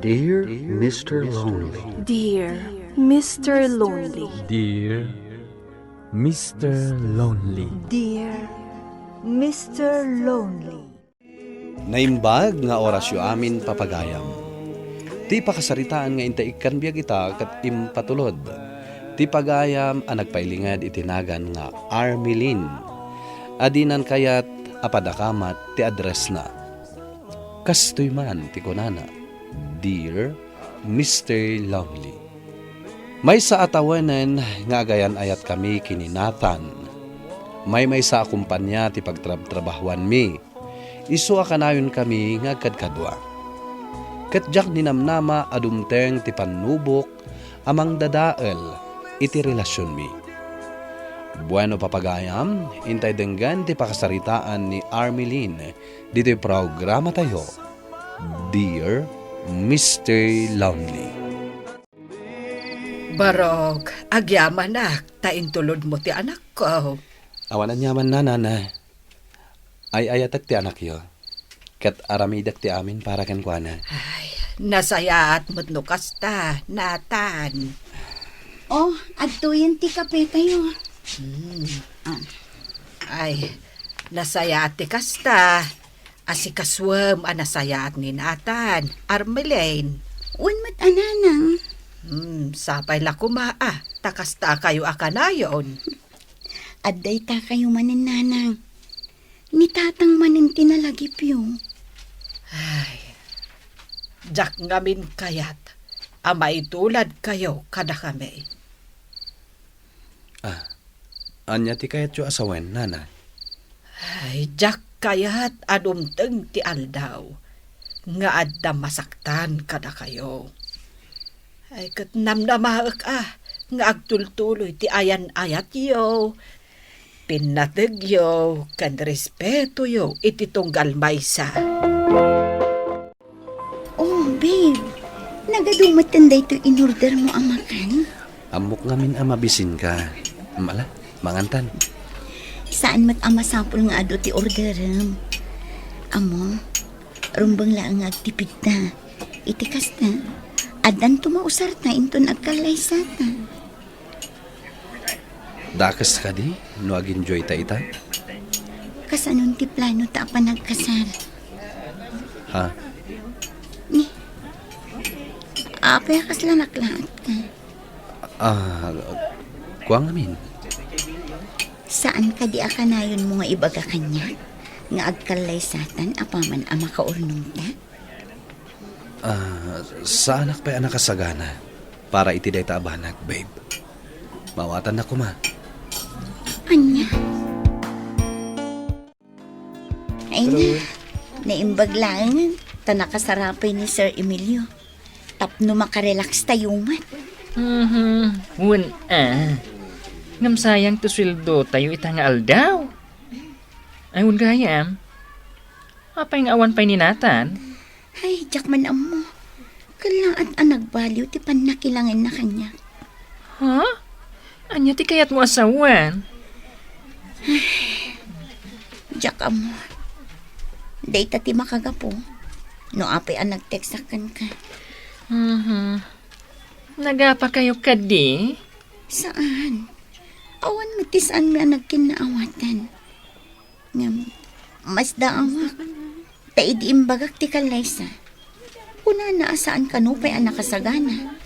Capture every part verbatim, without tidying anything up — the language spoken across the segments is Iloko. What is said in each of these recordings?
Dear Mister Lonely. Dear Mister Lonely. Dear Mister Lonely. Dear Mister Lonely. Naimbag nga orasyo amin, papagayam. Ti pakasaritaan nga inta ikkan biag ita ket impatulod. Ti pagayam a nagpailinged iti nagan nga Armelin. Adinan kayat a padakamat ti addressna. Kastoy man ti kunana, "Dear Mister Lonely." Maysa a tawenen nga agayan-ayatkami ken ni Nathan. Maymaysa a kompania ti pagtrabtrabahuanmi. Isu a kanayonkami nga agkadkadua. Ket diak ninamnama a dumteng ti pannubok a mangdadael iti relasionmi. Bueno, papagayam, intay denggen ti pakasaritaan ni Armelin ditoy programatayo, Dear Mister Lonely. Barok, agyamanak, ta intulodmo ti anakko. Awan aniaman, Nana. Ay-ayatek ti anakyo. Ket aramidek ti amin para kenkuana. Ay, nasayaat met no kasta, Nathan. Oh, adtoyen ti kape tayo. Hmm. Ah. Ay, nasayaat ti kasta. Asikasuem a nasayaat ni Nathan, Armelin. Wen met a, Nanang. Hmm, sapay la koma a, ta kasta kayo a kanayon. Adda ita kayo manen, Nanang. Ni Tatang manen ti nalagipyo. Ay, diak ngamin kayat a maitulad kayo kadakami. Ah, ania ti kayatyo a sawen, Nana? Ay, diak kayat a dumteng ti aldaw nga adda masaktan kadakayo. Ay, ket namnamaek a nga agtultuloy ti ayan-ayatyo, pinnategyo, ken respetoyo iti tunggal maysa. Oh, babe, nagadu metten daytoy inordermo a makan? Ammok ngamin a mabisinka. Ala, mangantan. Saan met a masapul nga adu ti orderem. Ammo, rumbeng laeng nga agtipidta. Iti kasta, addanto mausarta inton agkallaysata. Dakes kadi no ag-enjoyta ita? Kasanon ti planota a panagkasar? Ha? Ni, apay a kasla naklaatka? Ah, kua ngamin. Saan kadi a kanayonmo nga ibaga kaniak nga agkallaysatan apaman a makaurnongta? Ah, saanak pay a nakasagana para iti dayta a banag, babe. Maawatannak koma. Ania? Ay na, naimbag laengen ta nakasarapay ni Sir Emilio. Tapno makarelax tayo met. Mhm, wen a. Ngem sayang ti sueldotayo ita nga aldaw. Ay, wen gayam. Apay nga awan pay ni Nathan? Ay, diak man ammo. Kellaat a nagbaliw ti pannakilangenna kaniak. Ha? Ania ti kayatmo a sawen? Diak ammo. Dayta ti makagapu no apay a nagtekstak kenka. Mhm. Nagapakayo kadi? Saan. Awan met ti saanmi a nagkinnaawatan. Ngem, masdaawak. Ta idi imbagak ti kallaysa, kunana a saan kano pay a nakasagana.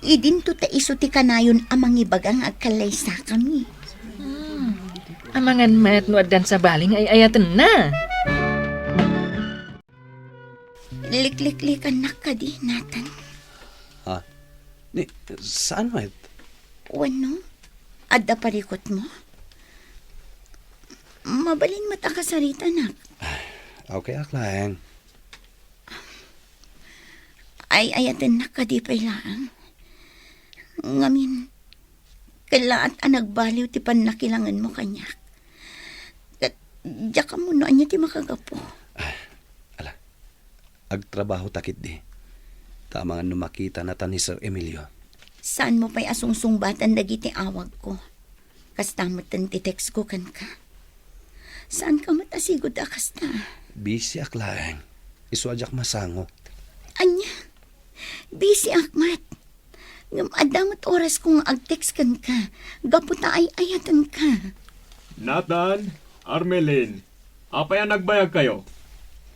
Idinto ta isu ti kanayon a mangibaga nga agkallaysakami. Hmm. Amangan met no addan sabali nga ay-ayatenna. Likliklikannak kadi, Nathan. Ha? Ni, saan met? Wenno, adda parikutmo? Mabalin met a kasaritanak. Okay ak laeng. Ay-ayatennak kadi pay laeng. Ngamin, kellaat a nagbaliw ti pannakilangenmo kaniak. Ket diak ammo no ania ti makagapu. Ah, ala, agtrabaho ta ketdi. Ta amangan no makita nata ni Sir Emilio. Saanmo pay a sungsungbatan dagiti awagko. Kasta metten ti text ko kenka. Saanka met a sigud a kasta. Busy ak laeng. Isu a diak masango. Ania? Busy ak met. Ngem adda met orasko nga ag-text kenka, gapu ta ay-ayatenka. Nathan, Armelin, apay a nagbayagkayo?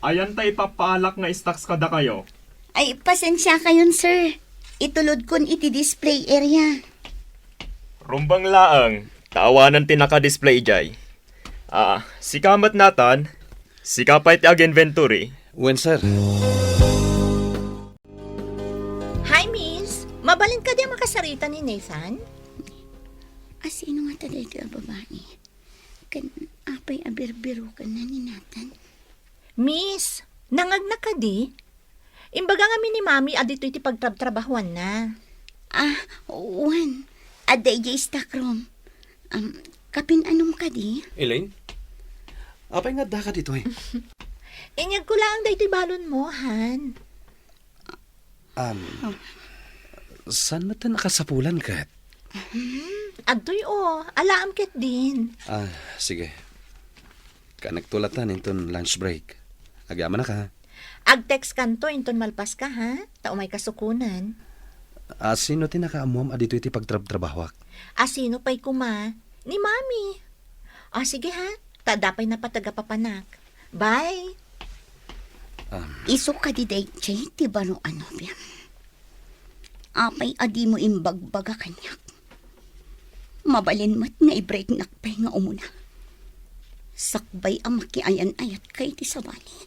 Ayan ta ipapaalak nga stocks kadakayo. Ay, pasensiakayon, sir. Itulodkon iti display area. Rumbeng laeng, ta awanen ti naka-display idiay. Ah, sika met, Nathan. Sika pay ti ag-inventory. Wen, sir. Hi, miss. Mabalin kadi a makasarita ni Nathan? Asino ngata daytoy a babai? Ken apay a birbirokenna ni Nathan? Miss, nangngegna kadi? Imbaga ngamin ni Mami a ditoy ti pagtrabtrabahuanna. Ah, wen. Adda idiay stock room. Am, kapin-anom kadi? Elaine? Apay nga addaka ditoy? Inyegko laeng daytoy balonmo, Han. Am, saan met ta nakasapulan ket? Hmm, adtoy, o, alaem ketdin. Ah, sige. Kanekto latta inton lunch break. Agyamanak, ha? Ag-text kanto inton malpaska, ha? Ta umayka sukonen. Asino ti nakaammuam a ditoy ti pagtrabtrabahuak? Asino pay koma? Ni Mami. Ah, sige, ha? Ta adda pay napateg a papanak. Bye. Um, Isu kadi daydiay ti baro a nobiam? Apay a dimo imbagbaga kaniak? Mabalin met nga i-breaknak pay nga umuna. Sakbay a makiayan-ayatka iti sabali.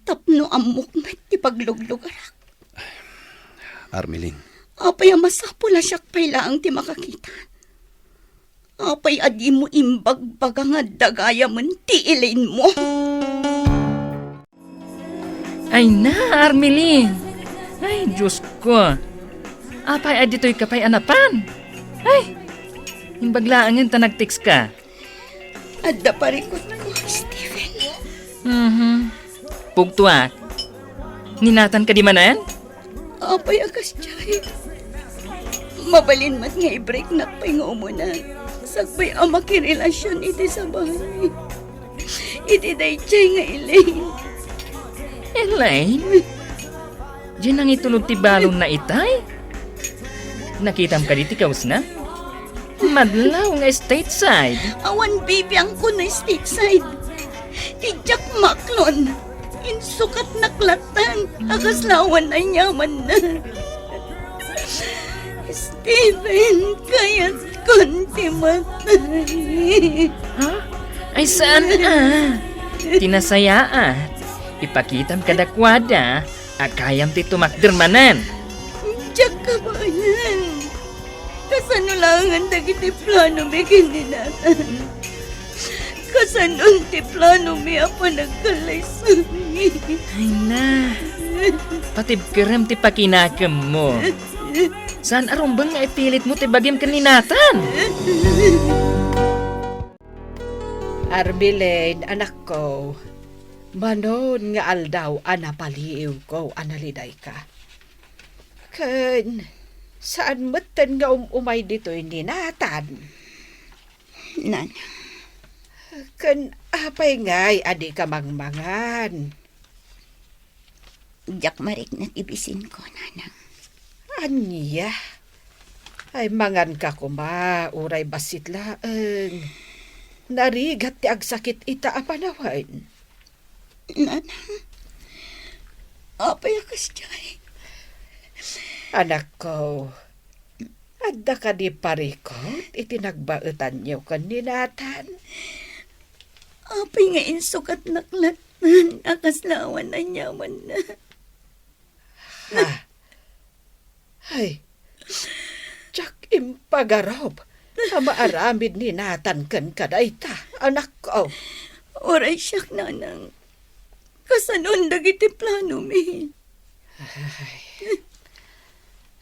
Tapno ammok met ti pagluglugarak. Armelin. Apay a masapul a siak pay laeng ti makakita? Apay a dimo imbagbaga nga adda gayamen ti Elaine mo? Ay na, Armelin! Ay, Diyos ko! Apay a ditoy ka pay a napan? Ay! Imbag laengen ta nag-text ka. Adda parikutko, Steven. Mhm. Pugtuak. Ni Nathan kadi manen? Apay a kasdiay? Mabalin met nga i-breaknak pay nga umuna. Sakbay a makirelasion iti sabali. Iti daydiay nga Elaine. Elaine? Diay nangitulod ti balonna itay? Nakitam kadi ti kawesna? Madlaw nga stateside. Awan bibiangko no stateside. Ti Jack Macklon. Insukatnak latta a kasla awan aniamanna. Steven, kayatkon ti matay. Ha? Ay, saan a? Ti nasayaat, ipakitam kadakuada a kayam ti tumakder manen. Diak kabaelan. Kasano laengen dagiti planomi ken ni Nathan? Kasanon ti planomi a panagkallaysami? Ay na, patibkerem ti pakinakemmo. Saan a rumbeng nga ipilitmo ti bagim ken ni Nathan? Armelin, anakko, manon nga aldaw a napaliiwko a nalidayka. Ken saan metten nga um-umay ditoy ni Nathan. Nana. Ken apay ngay a dika mangmangan? Diak marikna ti bisinko, Nanang. Ania? Ay, manganka koma, uray bassit laeng. Narigat ti agsakit ita a panawen. Nanang, apay a kasdiay? Anakko, adda kadi parikut iti nagbaetanyo ken ni Nathan? Apay nga insukatnak latta a kasla awan aniamanna? Ha? Ay, diak impagarup a maaramid ni Nathan kenka dayta, anakko. Uray siak, Nanang. Kasanon dagiti planomi?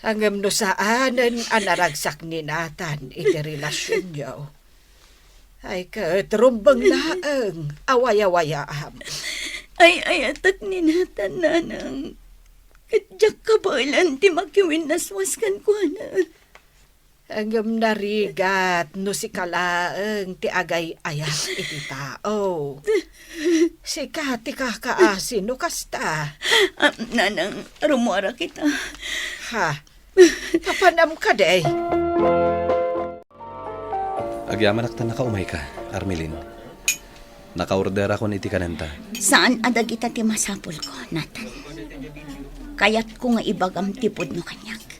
Ay, ngem no saanen a naragsak ni Nathan iti relasionyo, ay, ket rumbeng laeng a wayawayaam. Ay-ayatek ni Nathan, Nanang. Ket diak kabaelan ti makiwinnaswas kenkuana. Ngem narigat no sika laeng ti agay-ayat iti tao. Sika ti kakaasi no kasta. Ah, nanang, rummuara kita. Ha? Apanam kadi? Agyamanak ta nakaumayka, Armelin. Nakaorderakon iti kanenta. Saan a dagita ti masapulko, Nathan. Kayatko nga ibagam ti pudno kaniak.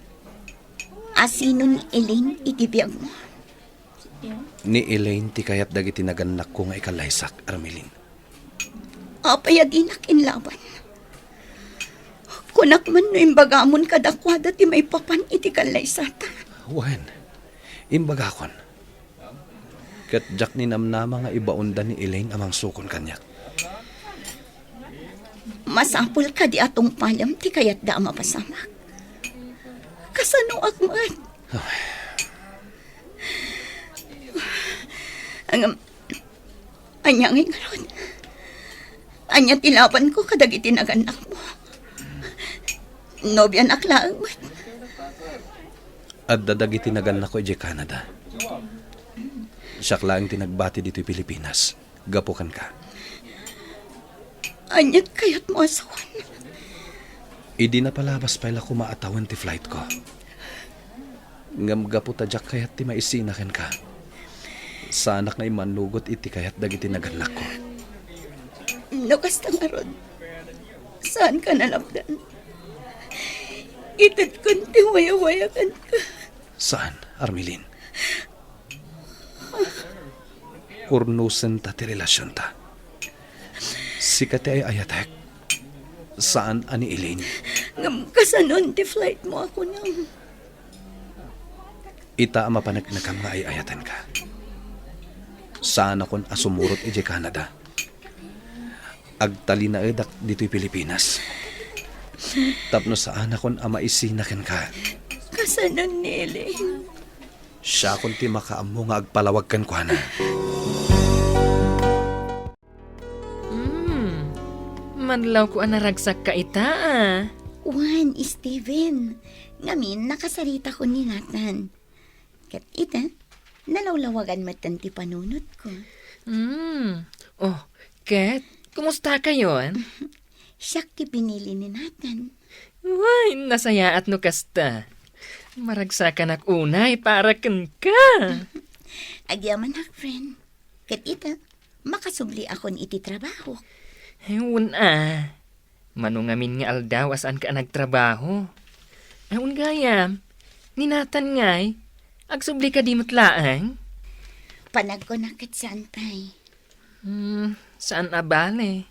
Asino ni Elaine iti biagmo? Ni Elaine ti kayat dagiti nagannakko nga ikallaysak, Armelin. Apay a dinak inlaban? Kunak man no imbagamon kadakuada ti maipapan iti kallaysata. Wen, imbagakon. Ket diak ninamnama nga ibaonda ni Elaine a mangsukon kaniak. Masapul kadi a tungpalem ti kayatda a mapasamak? Kasanoak met? Ay. Ngem, ania ngay ngarud? Ania ti labanko kadagiti nagannakmo? Nobianak laeng met. Adda dagiti nagannakko idiay Canada. Siak laeng ti nagbati ditoy Pilipinas gapu kenka. Aniat kayatmo a sawen? Idi napalabas pay la koma a tawen ti flightko. Ngem gapu ta diak kayat ti maisina kenka, saanak nga immannugot iti kayat dagiti nagannakko. No kasta ngarud, saanka nalapdan. Itedkon ti wayawaya kenka. Saan, Armelin. Urnosenta ti relasionta. Sika ti ay-ayatek, saan a ni Elaine. Ngem kasanon ti flightmo a kunam? Ita a mapaneknekam nga ay-ayatenka. Saanakon a sumurot idiay Canada. Agtalinaedak ditoy Pilipinas. Tapno saanakon a maisina kenka. Kasanon ni Elaine? Siakon ti makaammo nga agpalawag kenkuana. Hmm. Manlawko a naragsakka ita, a. Wen, Steven. Ngamin, nakasaritakon ni Nathan. Ket ita, nalawlawagan metten ti panunotko. Hmm. Oh, ket, kumustakayon? Siak ti pinili ni Nathan. Way, nasayaat no kasta. Maragsakanak unay para kenka. Agyamanak, friend. Ket ita, makasubliakon iti trabahok. Ay, wen a. Mano ngamin nga aldaw a saanka a nagtrabaho? Ay, wen gayam, ni Nathan ngay, agsubli kadi met laeng? Panagkunak ket saan pay. Hmm, saan a bale.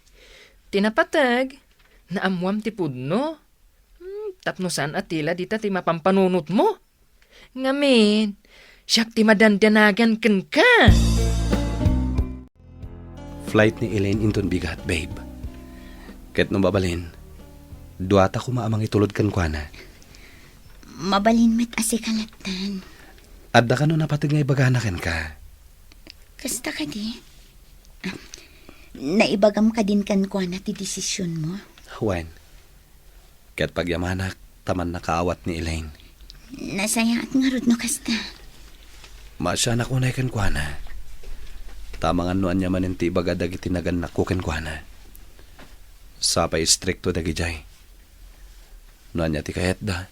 Ti napateg, naammuam ti pudno. Hmm, tapno saan a tila dita ti mapampanunotmo. Ngamin, siak ti madandanagan kenka. Flight ni Elaine inton bigat, babe. Ket no mabalin, duata koma a mangitulod kenkuana. Mabalin met a sika lattan. Adda kano napateg nga ibagana kenka? Kasta kadi? Ah, naibagam kadin kenkuana ti desisionmo? Wen. Ket pagyamanak ta mannakaawat ni Elaine. Nasayaat ngarud no kasta. Maasianak unay kenkuana. Ta amangan no ania manen ti ibaga dagiti nagannakko kenkuana. Sapay istrikto dagidiay. No ania ti kayatda,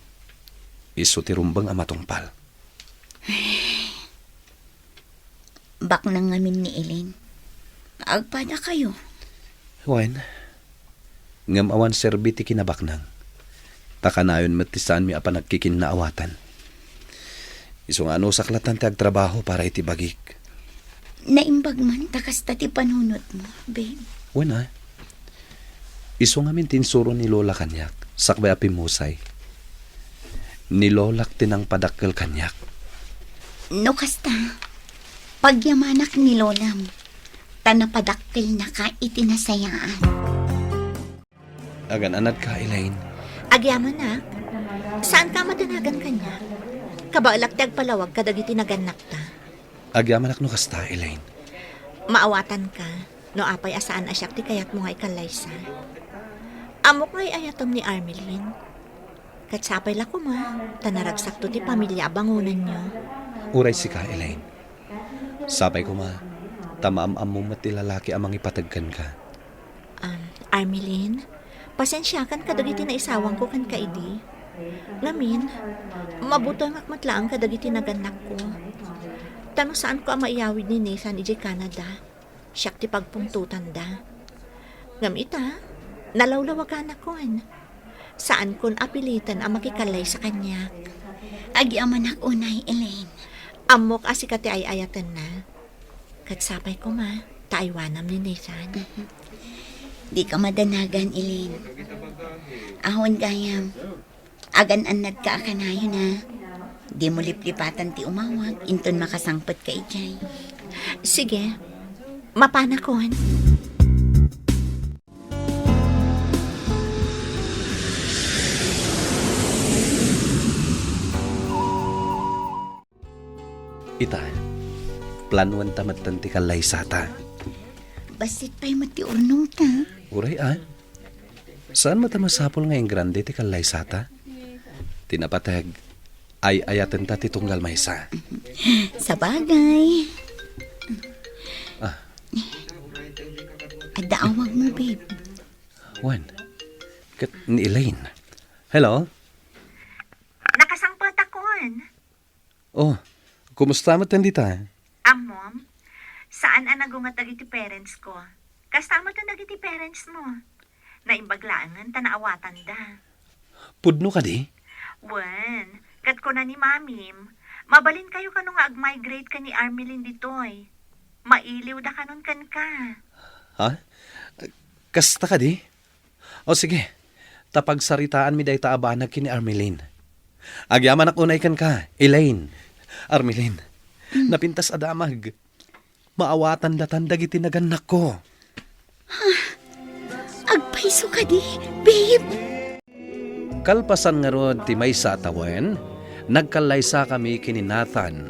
isu ti rumbeng a matungpal. Baknang ngamin ni Elaine. Agpadakayo. Wen, ngem awan serbi ti kinabaknang. Ta kanayon met ti saanmi a panagkikinnaawatan. Isu nga anusak lattan ti agtrabaho para iti bagik. Naimbag man ta kasta ti panunotmo, babe. Wen a. Isu ngamin ti insuro ni Lola kaniak, sakbay a pimmusay. Ni Lolak ti nangpadakkel kaniak. No kasta, pagyamanak ni Lolam, ta napadakkelnaka iti nasayaat. Agan-anadka, Elaine. Agyamanak, saanka a madanagan kaniak? Kabaelak ti agpalawag kadagiti nagannakta. Agyamanak no kasta, Elaine. Maawatanka no apay a saan a siak ti kayatmo nga ikallaysa. Ammok nga ay-ayatem ni Armelin. Ket sapay la koma, ta naragsakto ti pamilia a bangonenyo. Uray sika, Elaine. Sapay koma, ta maam-ammom met ti lalaki a mangipateg kenka. Um, Armelin, pasensiakan kadagiti naisawangko kenka idi. Ngamin, mabutengak met laeng kadagiti nagannakko. Ta no saanko a maiyawid ni Nathan idiay Canada, siak ti pagpungtotanda. Ngem ita, nalawlawaganakon. Saankon a piliten a makikallaysa kaniak. Agyamanak unay, Elaine. Ammok a sika ti ay-ayatenna. Ket sapay koma, ta aywanam ni Nathan. Dika madanagan, Elaine. Awan gayam. Agan-annadka a kanayon, a. Dimo liplipatan ti umawag, inton makasangpetka idiay. Sige. Mapanakon. Ita, planuenta metten ti kallaysata. Bassit pay met ti urnongta. Uray, a. Saan met a masapul nga ingrande ti kallaysata? Ti napateg, ay-ayatenta ti tunggal maysa. Sabagay. Ah. Adda awagmo, babe. Wen, ket ni Elaine. Hello? Nakasangpetakon. Oh, kumusta met dita? Ammom, saan a nagunget dagiti parents ko. Kasta met dagiti parents mo. Naimbag laengen ta naawatanda. Pudno kadi? Wen, ket kuna ni Mamim, mabalinkayo kano nga ag-migrate ken ni Armelin ditoy. Mailiwda kanon kenka. Ha? Kasta kadi? O sige, ta pagsaritaanmi dayta a banag ken ni Armelin. Agyamanak unay kenka, Elaine. Armelin, napintas a damag. Maawatandatan dagiti nagannakko. Agpayso kadi, babe? Kalpasan ngarud ti maysa a tawen, nagkallaysakami ken ni Nathan.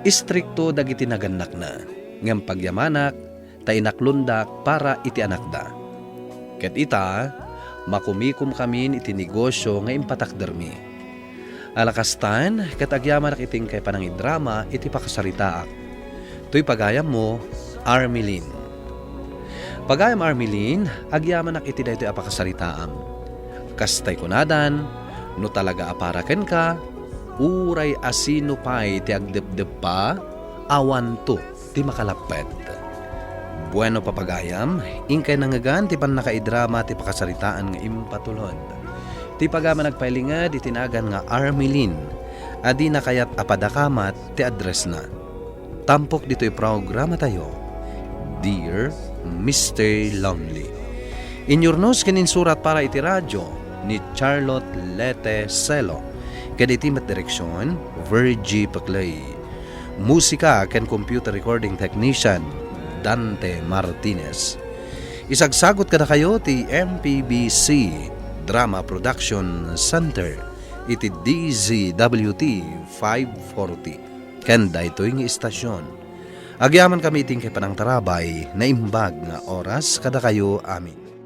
Istrikto dagiti nagannakna, ngem pagyamanak ta inaklondak para iti anakda. Ket ita, makumikomkamin iti negosio nga impatakdermi. Ala kastan, ket agyamanak iti inkay panangidrama iti pakasaritaak. Toy pagayammo, Armelin. Pagayam Armelin, agyamanak iti daytoy a pakasaritaam. Kastay kunadan, no talaga a para kenka, uray asino pay ti agdepdeppa, awanto ti makalapped. Bueno, papagayam, inkay nangngegan ti pannakaidrama ti pakasaritaan nga impatulod. Ti pagayam a nagpailinged iti nagan nga Armelin, a dina kayat a padakamat ti addressna. Tampok ditoy programatayo, Dear Mister Lonely. Inyurnos ken insurat para iti radio ni Charlotte Lete Celo, ket iti met direksion, Virgie Peclay. Musika ken computer recording technician, Dante Martinez. Isagsagut kadakayo ti M P B C Drama Production Center iti D Z W T five forty. Ken daytoy nga istasyon, agyamankami iti inkay panangtarabay, naimbag nga oras kadakayo amin.